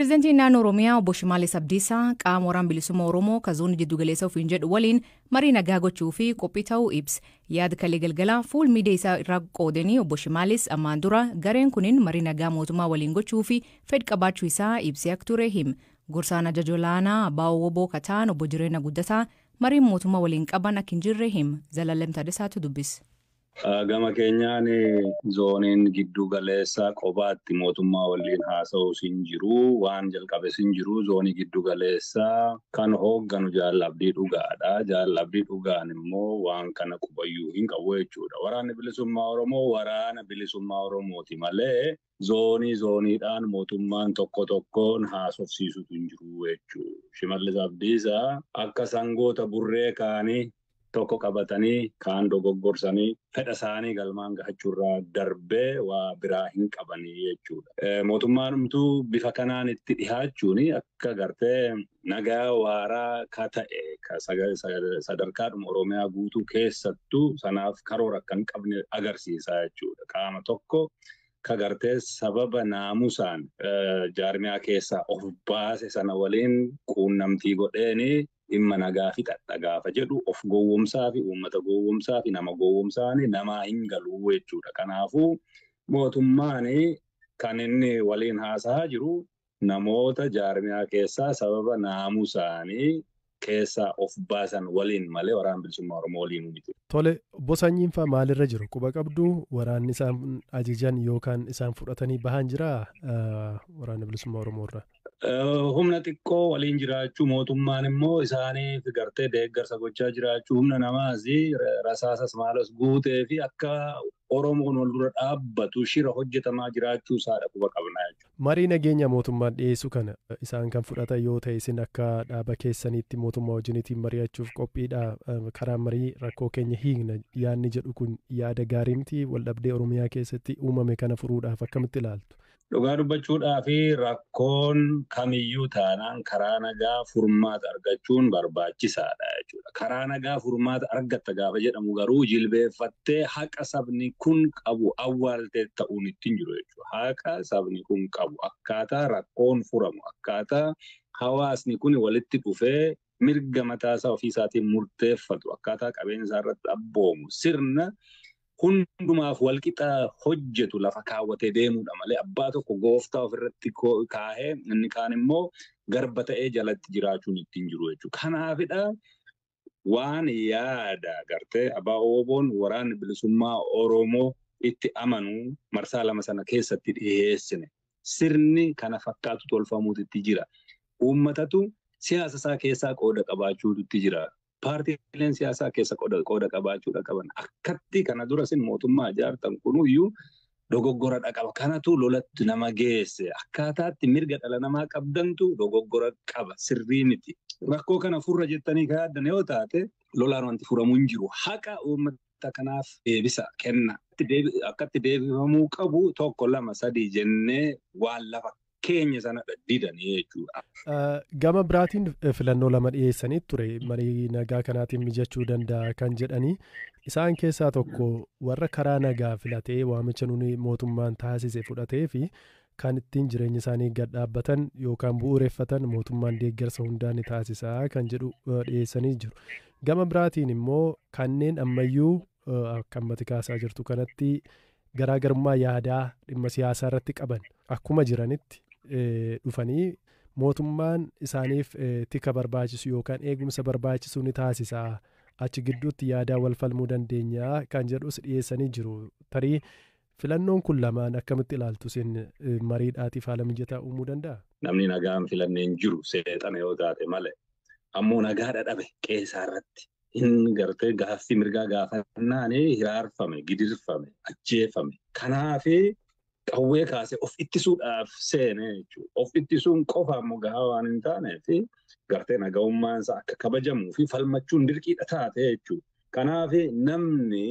Pireezidantiin naannoo Oromiyaa obbo Shimallis Abdiisaa qaama waraana bilisummaa Oromoo kan zoonii jiddugaleessa ofiin jedhu waliin marii nagaa gochuu fi qophii ta'uu ibsa. Yaada kalee galgalaa fuul miidiyaa isaa irraa qoodanii obbo Shimallis ammaan dura gareen kunin marii nagaa mootummaa waliin gochuu fi fedha qabaachuu isaa ibsee akka ture hima. Gorsaan ajaja olaanaa Abbaa Woboo Kataan obbo Jireenya Guddataa mariin mootummaa waliin qaban akka hin jirre hima. Zalaalem Taaddasaatu dubbise. Gama keenyaan zooniin giddu galeessaa qobaatti mootummaa waliin haasa'uus hin jiru. Waan jalqabes hin jiru. Zoonii giddu galeessaa kan hoogganu Jaal Abdii Dhugaadha. Jaal Abdii Dhugaan immoo waan kana qubayyuu hin qabu jechuudha. Waraanni bilisummaa Oromoo waraana bilisummaa Oromooti malee zoonii zooniidhaan mootummaan tokko tokkoon haasofsiisutu hin jiru jechuudha. Shimallis Abdiisaa akka sangoota burree kaanii tokko qabatanii kaan dogoggorsanii fedha isaanii galmaan gahachuurraa darbee waa biraa hin qabanii jechuudha. Mootummaan dhumtuu bifa kanaan itti dhihaachuun akka gartee nagaa waaraa ka ta'e sadarkaadhuma Oromiyaa guutuu keessattuu sanaaf karoora akka hin qabne agarsiisa jechuudha. Qaama tokko ka gartee sababa naamusaan jaarmiyaa keessaa of baase sana waliin quunnamtii godheeni dhimma nagaa fixadha gaafa jedhu of gowwomsaa fi uummata gowwomsaa fi nama gowwomsaani namaa hin galuu jechuudha. Kanaafuu mootummaan kan inni waliin haasa'aa jiru namoota jaarmiyaa keessaa sababa naamusaanii keessaa of baasan waliin malee waraana bilisummaa Oromoo waliin miti. Tole, obbo Sanyiin fa'aa maalirra jiru? Quba qabdu waraanni isaan ajajan yookaan isaan fudhatanii bahan jiraa waraana bilisummaa Oromoo irraa? Humna xiqqoo waliin jiraachuu mootummaan immoo isaaniif gartee deeggarsa gochaa jiraachuu humna namaas rasaasas maalas guutee fi akka Oromoon wal dura dhaabbatu shira hojjetamaa jiraachuu isaadha quba qabnaa jechuudha. Marii nageenya mootummaan dhiyeessu kana isaan kan fudhatan yoo ta'e isin akka dhaaba keessaniitti mootummaa wajjiniitiin mari'achuuf qophiidha. Karaa marii rakkoo keenya hiikna yaadni jedhu kun yaada gaarii miti waldhabdee Oromiyaa keessatti uumame kana furuudhaaf akkamitti ilaaltu? Dhugaa dubbachuudhaa fi rakkoon kamiyyuu taanaan karaa nagaa furmaata argachuun barbaachisaadha jechuudha. Karaa nagaa furmaata argatta gaafa jedhamu garuu jilbeeffattee haqa sabni kun qabu awwaaltee ta'uun ittiin jiru jechuudha. Haqa sabni kun qabu akkaataa rakkoon furamu akkaataa hawaasni kun walitti dhufee mirga mataasaa ofiisaatiin murteeffatu akkaataa qabeenya isaa irratti abboomu sirna hundumaaf walqixa hojjetu lafa kaawwatee deemuudha malee abbaa tokko gooftaa ofirratti kaahee inni kaan immoo garba ta'ee jalatti jiraachuun ittiin jiru jechuudha. Kanaafidha waan yaada gartee Abbaa Oboon waraanni bilisummaa Oromoo itti amanu marsaa lama sana keessatti dhiyeessine. Sirni kana fakkaatu tolfamuutu jira. Uummatatu siyaasa isaa keessaa qooda qabaachuutu jira. Paartiileen siyaasaa keessa qooda qabaachuudha qaban. Akkatti kana dura isin mootummaa ijaartan kunuyyuu dogoggora qaba. Kanatu lolatti nama geesse. Akkaataatti mirga dhala namaa qabdantu dogoggora qaba. Sirrii miti. Rakkoo kana furra jettanii kan yaaddan yoo taate lolaan wanti furamuu hin jiru. Haqa uummata kanaaf deebisa kenna. Akkatti deebifamuu qabu 1 2 3 jennee waan lafa keenya sana didanii jechuudha. Gama biraatiin filannoo lama dhiyeessanii ture marii nagaa kanaatiin mijachuu danda'a kan jedhanii isaan keessaa tokko warra karaa nagaa filatee waamicha nuni mootummaan taasise fudhatee fi kan ittiin jireenya isaanii gad dhaabbatan yookaan bu'uureffatan mootummaan deeggarsa hundaa ni taasisaa kan jedhu dhiyeessanii jiru. Gama biraatiin immoo kanneen ammayyuu akka ammatti kaasaa jirtu kanatti garaagarummaa yaadaa dhimma siyaasaa irratti qaban akkuma jiranitti dhufanii mootummaan isaaniif tika barbaachisu yookaan eegumsa barbaachisu ni taasisaa achi gidduutti yaadaa wal falmuu dandeenya kan jedhus dhiyeessanii jiru. Tarii filannoon kun lamaan akkamitti ilaaltu isin mariidhaatiif haala mijataa uumuu danda'a? Namni nagaan filannee hin jiru seexana yoo taate malee ammoo nagaa dhadhabe qeesaa irratti hin gartee gaaffii mirgaa gaafannaan hiraarfame, gidirfame, ajjeefame. Kanaaf qawwee kaasee of ittisuudhaaf seene jechuudha. Of ittisuun qofa ammoo gahaa waan hin taaneef gartee nagahummaan isaa akka kabajamuu fi falmachuun dirqiidha taate jechuudha. Kanaaf namni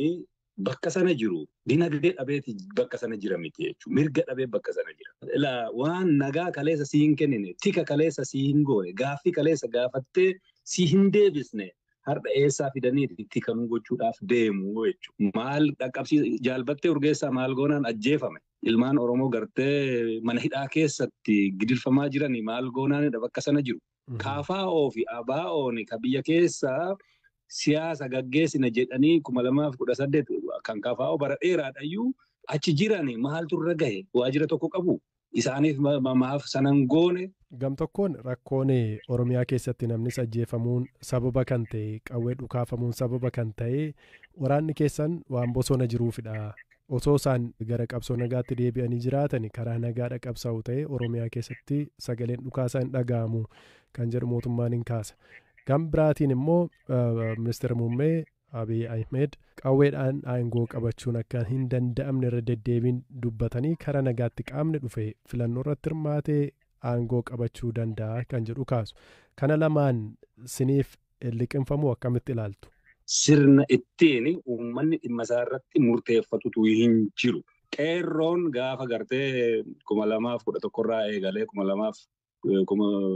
bakka sana jiru dinagdee dhabeeti bakka sana jira miti jechuudha. Mirga dhabee bakka sana jira. Ilaa waan nagaa kaleessa si hin kennine, tika kaleessa si hin goone, gaaffii kaleessa gaafattee si hin deebisne Har'a eessaa fidanii itti kanuu gochuudhaaf deemu jechuudha. Maal dhaqqabsiisa jaalbattee Urgeessaa maal goonaan ajjeefame. Ilmaan Oromoo gartee mana hidhaa keessatti gidirfamaa jiranii maal goonaanidha bakka sana jiru. KFO fi ABO'n ka biyya keessaa siyaasa gaggeessina jedhanii 2018 kan KFO bara dheeraadhayyuu achi jiranii maaltu irra gahe waajjira tokko qabu. Isaaniif maaf sanan goone. Gam tokkoon rakkoon Oromiyaa keessatti namnis ajjeefamuun sababa kan ta'e qawwee dhukaafamuun sababa kan ta'e waraanni keessan waan bosona jiruufidha. Osoo isaan gara qabsoo nagaatti deebi'anii jiraatan karaa nagaadha qabsaa'u ta'e Oromiyaa keessatti sagaleen dhukaasaa hin dhaga'amu kan jedhu mootummaan hin kaasa. Gam biraatiin immoo ministeera muummee Abiy Ahmed qawweedhaan aangoo qabachuun akka hin danda'amne irra deddeebiin dubbatanii karaa nagaatti qaamni dhufe filannoo irratti hirmaatee aangoo qabachuu danda'a kan jedhu kaasu. Kana lamaan siniif liqinfamuu akkamitti ilaaltu? Sirna ittiin uummanni dhimma isaa irratti murteeffatutu hin jiru. Qeerroon gaafa gartee 2011 irraa eegalee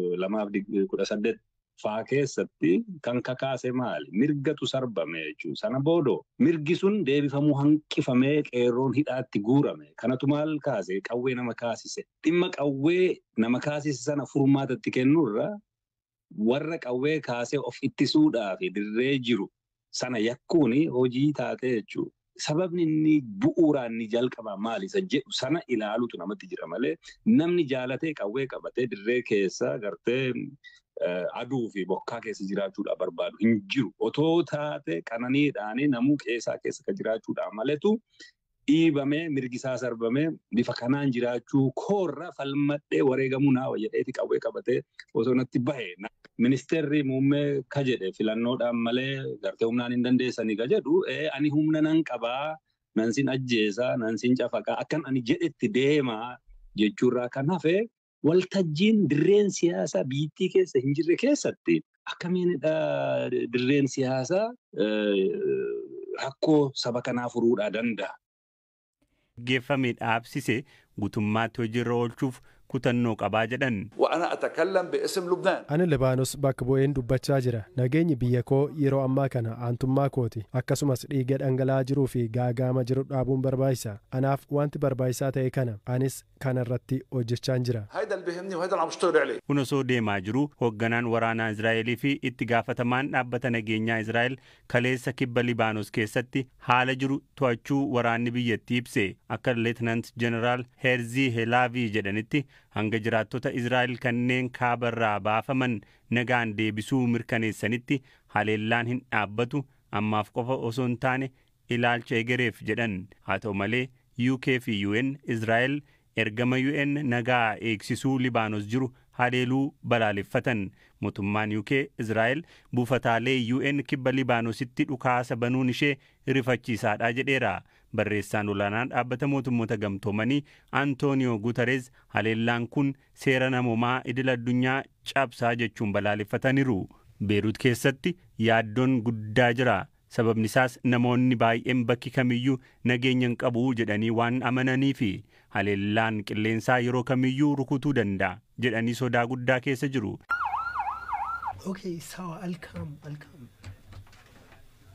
2018 faa keessatti kan kakaase maali? Mirgatu sarbame jechuudha. Sana booda mirgi sun deebifamuu hanqifamee qeerroon hidhaatti guurame. Kanatu maal kaase? Qawwee nama kaasise. Dhimma qawwee nama kaasise sana furmaatatti kennuurra warra qawwee kaasee of ittisuudhaaf dirree jiru sana yakkuun hojii taate jechuudha. Sababni inni bu'uuraan ni jalqaba maali isa jedhu sana ilaalutu namatti jira malee namni jaalatee qawwee qabatee dirree keessa gartee aduu fi bokkaa keessa jiraachuudhaaf barbaadu hin jiru. Otoo taate qananiidhaan namuu qeesaa keessa kan jiraachuudhaaf maletu dhiibamee mirgisaa sarbamee bifa kanaan jiraachuu koorra falmadhee wareegamuu naawa jedheeti qawwee qabatee osoo natti bahe. Ministeerri muummee ka jedhe filannoodhaan malee gartee humnaan hin dandeessanii ka jedhu ani humna nan qabaa, nan sin ajjeesaa, nan sin cafaqaa akkan ani jedhetti deemaa jechuurraa kan hafe waltajjiin dirreen siyaasaa biyyattii keessa hin jirre keessatti akkamiinidha dirreen siyaasaa rakkoo saba kanaa furuudhaa danda'a. Geeffame dhaabsise guutummaatti hojiirra oolchuuf kutannoo qabaa jedhan. Ani Libaanos bakka bu'een dubbachaa jira. Nageenyi biyya koo yeroo ammaa kana aantummaa kooti. Akkasumas dhiiga dhangala'aa jiruu fi gaagaama jiru dhaabuun barbaachisa. Anaaf wanti barbaachisaa ta'e kana. Anis kana irratti hojjechaan jira. Kun osoo deemaa jiru hoogganaan waraanaa Israa'elii fi itti gaafatamaan dhaabbata nageenyaa Israa'el kaleessa kibba Libaanos keessatti haala jiru to'achuu waraanni biyyattii ibse. Akka Leetinaant Jeneraal Heerzii Helaavii jedhanitti hanga jiraattota Israa'el kanneen kaabarraa baafaman nagaan deebisuu mirkaneessanitti haleellaan hin dhaabbatu ammaaf qofa osoo hin taane ilaalcha egereef jedhan. Haa ta'u malee UK fi UN Israa'el ergama UN nagaa eegsisuu Libaanos jiru haleeluu balaaleffatan. Mootummaan UK Israa'el buufataalee UN kibba Libaanositti dhukaasa banuun ishee rifachiisaadha jedheera. Barreessaan olaanaan dhaabbata mootummoota gamtoomanii Antooniyoo Guterres haleellaan kun seera namoomaa idil addunyaa cabsaa jechuun balaaleffataniiru. Beerut keessatti yaaddoon guddaa jira. Sababni isaas namoonni baay'een bakki kamiyyuu nageenya hin qabu jedhanii waan amananiifi haleellaan qilleensaa yeroo kamiyyuu rukutuu danda'a jedhanii sodaa guddaa keessa jiru. Okay, sawa, I'll come, I'll come.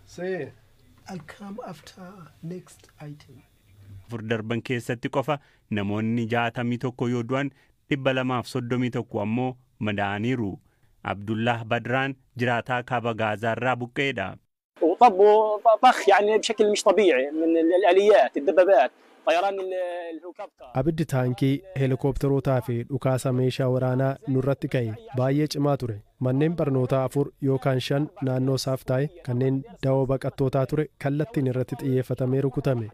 See. I'll come after next item. Afur darban keessatti qofa namoonni 61 yoo du'an 231 ammoo madaa'aniiru. Abdullah Badraan jiraataa kaaba Gaazaa irraa buqqeedha. وطبوا طخ يعني بشكل مش طبيعي من الآليات الدبابات طيران الهليكوبتر. Abiddi taankii heelikoopterootaa fi dhukaasa meeshaa waraanaa nurratti ka'e baay'ee cimaa ture. Manneen barnootaa 4 yookaan 5 naannoo isaaf taa'e kanneen dawoo baqattootaa ture kallattiin irratti xiyyeeffatamee rukutame.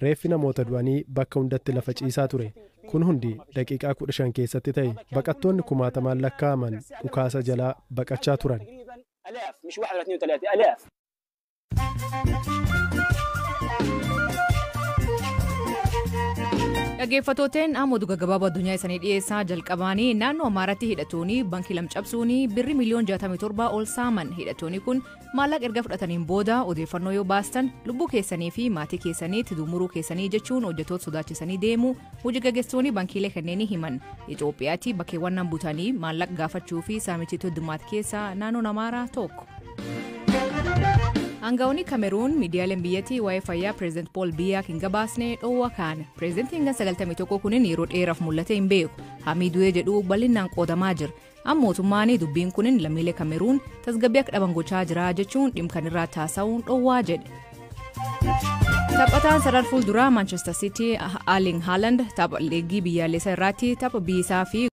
Reeffi namoota du'anii bakka hundatti lafa ciisaa ture. Kun hundi daqiiqaa 15 keessatti ta'e. Baqattoonni kumaatamaan lakkaa'aman dhukaasa jalaa baqachaa turan. آلاف مش واحد ولا اثنين وثلاثة آلاف. Dhaggeeffattooteen amma oduu gaggabaaboo addunyaa isanii dhiyeessaa jalqabaanii naannoo Amaaraatti hidhattoonni baankii lama cabsuun birrii miliyoon 67 ol saaman. Hidhattoonni kun maallaqa erga fudhataniin booda odeeffannoo yoo baastan lubbuu keessanii fi maatii keessaniitti dumuruu keessanii jechuun hojjettoota sodaachisanii deemu hojii gaggeessitoonni baankiilee kanneenii himan. Itoophiyaatti bakkeewwan nan butanii maallaqa gaafachuu fi saamichiitu heddummaate keessaa naannoon Amaaraa tokko. Aangawoonni Kameruun miidiyaaleen biyyattii waa'ee fayyaa Pireezidant Pool Biyaa hin gabaasne dhoowwa kaan. Pireezidantiin gan 91 kunin yeroo dheeraaf mul'ate hin beeku. Hamii du'ee jedhu bal'inaan qoodamaa jira. Amma mootummaan dubbiin kunin lammiilee Kameruun tasgabbii akka dhaban gochaa jira jechuun dhimma kanarraa taasisuun dhoowwaa jedhe. Taphataan sarara fuulduraa Manchester City Erling Haaland tapha liigii biyyaalessaa irratti tapha biyya isaa fi